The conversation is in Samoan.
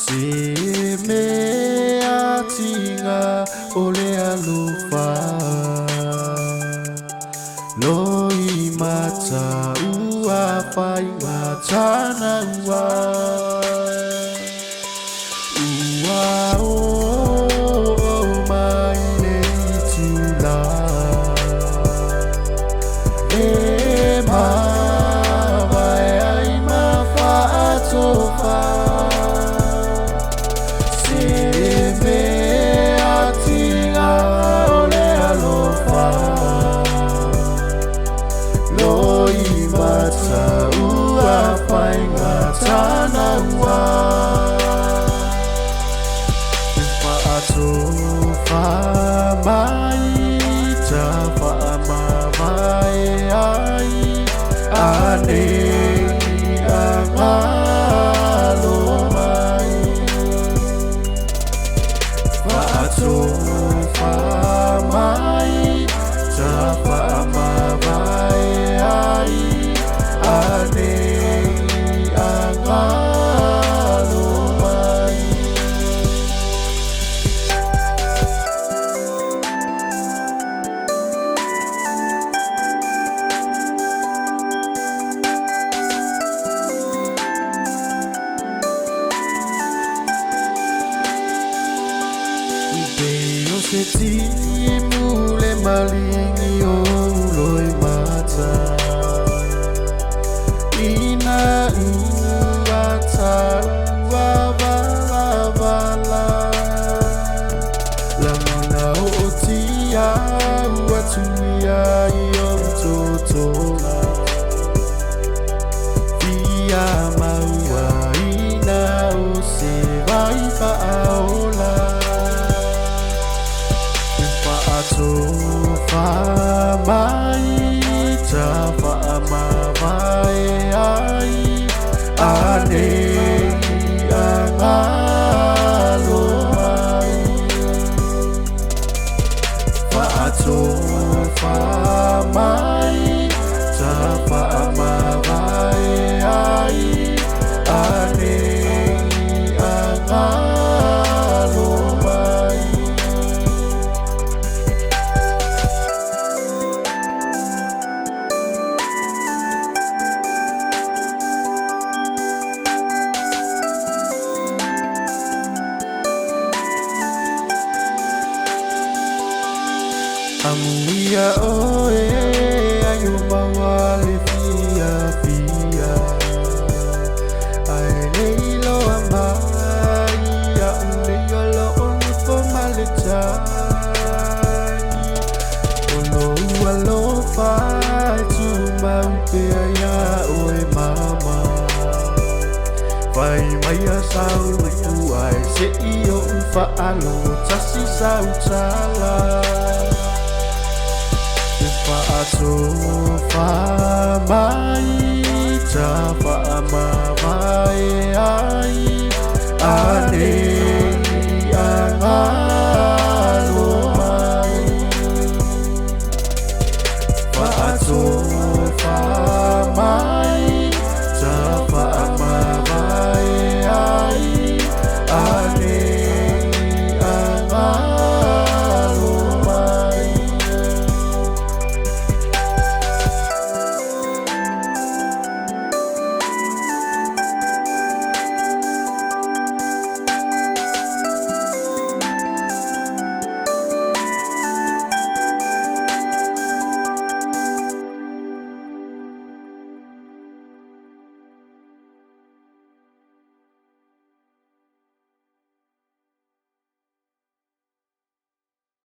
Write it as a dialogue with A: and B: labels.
A: Se mea tiga o le alofa Loi mata ua whainga ua Ua o mai le tula E mavae ai ma faatofa Se mea tiga o le alofa Loi mata ua whainga tāna ua Faatofa mai ta faamavae ai Anei agalo mai Faatofa mai ta faamavae ai Anei agalo mai. Pei o se timu le maligi o loi mata Ina ua taua valavala Lagona o tia ua tuia i o totoga Fia maua ina o se vai faaola Faatofa mai ta faamavae ai Anei agalo mai Faatofa mai ta faamavae ai Anei agalo mai. Amuia oe ai o maua le fia fia Ai le iloa mai ia unei o lo o nofo ma le tagi O lou alofa e tumau pea ia oe mama Fai mai a sau lupu ai se i o ufaalogo tasi sau tala Faatofa mai ta faamavae ai Anei